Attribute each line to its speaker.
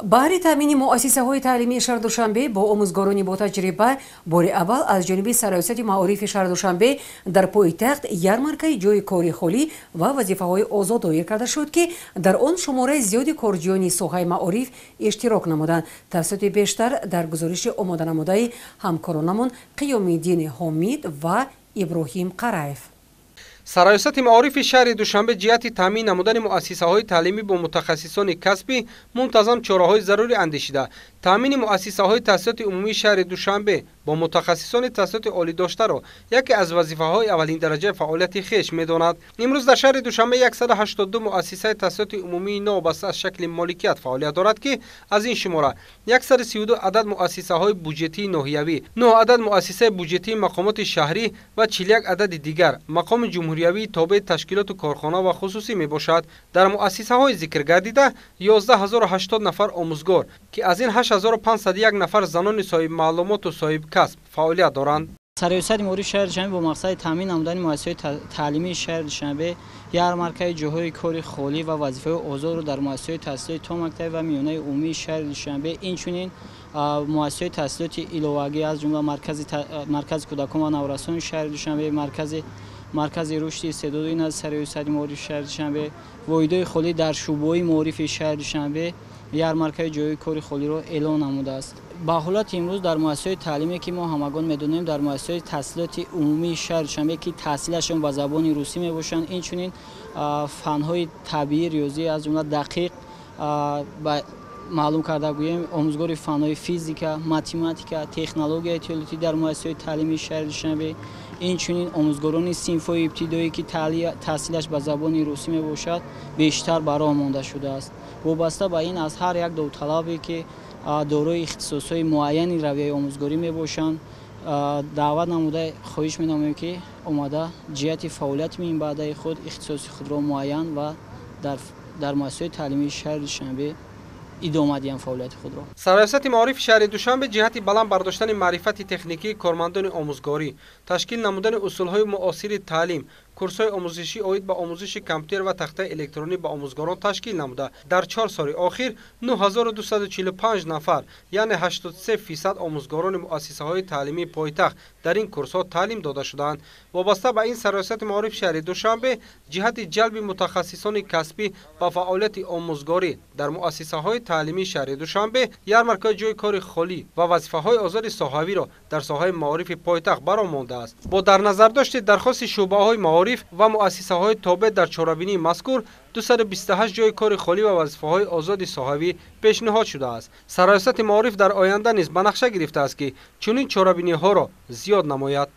Speaker 1: Баҳри таъмини муассисаҳои таълимии шаҳри Душанбе бо омӯзгорони ботаҷриба бори аввал аз ҷониби Сарраёсати маорифи шаҳри Душанбе дар пойтахт ярмаркаи ҷойи кори холӣ ва вазифаҳои озод доир карда шуд, ки дар он шумораи зиёди корҷӯёни соҳаи маориф иштирок намуданд. Тафсилоти бештар дар гузориши омоданамудаи ҳамкоронамон Қиёмиддини Ҳомид ва Иброҳим Қараев.
Speaker 2: Сарраёсати маорифи шаҳри Душанбе ҷиҳати таъмин намудани муассисаҳои таълимӣ бо мутахассисони касбӣ мунтазам чораҳои зарурӣ андешида, таъмини муассисаҳои таҳсилоти умумии шаҳри Душанбе бо мутахассисони таҳсилоти олӣ доштаро яке аз вазифаҳои аввалиндараҷаи фаъолияти хеш медонад. Имрӯз дар шаҳри Душанбе 182 муассисаи таҳсилоти умумии новобаста аз шакли моликият фаъолият дорад, ки аз ин шумора 132 адад муассисаҳои буҷетии ноҳиявӣ, 9 адад муассисаи буҷетии мақомоти шаҳрӣ ва 41 адади дигар мақоми ҷумҳуриявии тобеи ташкилоту корхона ва хусусӣ мебошад. Дар муассисаҳои зикргардида 11080 нафар омӯзгор, ки аз ин 8501 нафар занони соҳибмаълумоту соҳибкасб фаъолият доранд.
Speaker 3: Сарраёсати маорифи шаҳри Душанбе бо мақсади таъмин намудани муассисаҳои таълимии шаҳри Душанбе ярмаркаи ҷойҳои кори холӣ ва вазифаҳои озодро дар муассисаҳои таҳсилоти томактабӣ ва миёнаи умумии шаҳри Душанбе, инчунин муассисаҳои таҳсилоти иловагӣ, аз ҷумла маркази кӯдакон ва наврасони шаҳри Душанбе, маркази рушди истеъдоди назди Сарраёсати маорифи шаҳри Душанбе, воҳидҳои холӣ дар шӯъбаҳои маорифи шаҳри Душанбе ярмаркаи ҷойҳои кори холиро эълон намудааст. Ба ҳолати имрӯз дар муассисаҳои таълиме, ки мо ҳамагон медонем, дар муассисаҳои таҳсилоти умумии шаҳри Душанбе, ки таҳсилашон ба забони русӣ мебошанд, инчунин фанҳои табиӣ, риёзӣ, аз ҷумла дақиқ, маълум карда гӯем, омӯзгори фанҳои физика, математика, технологияи иттилоотӣ дар муассисаҳои таълимии шаҳри Душанбе, инчунин омӯзгорони синфҳои ибтидоӣ, ки таҳсилаш ба забони русӣ мебошад, бештар ба роҳ монда шудааст. Вобаста ба ин аз ҳар як довталабе, ки дорои ихтисосҳои муайяни равияи омӯзгорӣ мебошанд, даъват намуда хоҳиш менамоем, ки омада ҷиҳати фаъолияти минбаъдаи худ ихтисоси худро муайян ва дар муассисаҳои таълимии шаҳри Душанбе идома диҳанд фаъолияти худро.
Speaker 2: Сарраёсати маорифи шаҳри Душанбе ҷиҳати баланд бардоштани маърифати техникии кормандони омӯзгорӣ, ташкил намудани усулҳои муосири таълим, курсҳои омӯзишӣ оид ба омӯзиши компютер ва тахтаи электронӣ ба омӯзгорон ташкил намуда, дар 4 соли охир 9245 нафар, яъне 83% омӯзгорони муассисаҳои таълимии пойтахт дар ин курсҳо таълим дода шудаанд. Вобаста ба ин Сарраёсати маорифи шаҳри Душанбе ҷиҳати ҷалби мутахассисони касбӣ ба фаъолияти омӯзгорӣ дар муассисаҳои таълимии шаҳри Душанбе ярмаркаи ҷойи кори холӣ ва вазифаҳои озоди соҳавиро дар соҳаи маорифи пойтахт бароҳ мондааст. Бо дар назардошти дархости шӯъбаҳои маориф ва муассисаҳои тобеъ дар чорабинии мазкур 228 ҷойи кори холӣ ва вазифаҳои озоди соҳавӣ пешниҳод шудааст. Сарраёсати маориф дар оянда низ ба нақша гирифтааст, ки чунин чорабиниҳоро зиёд намояд.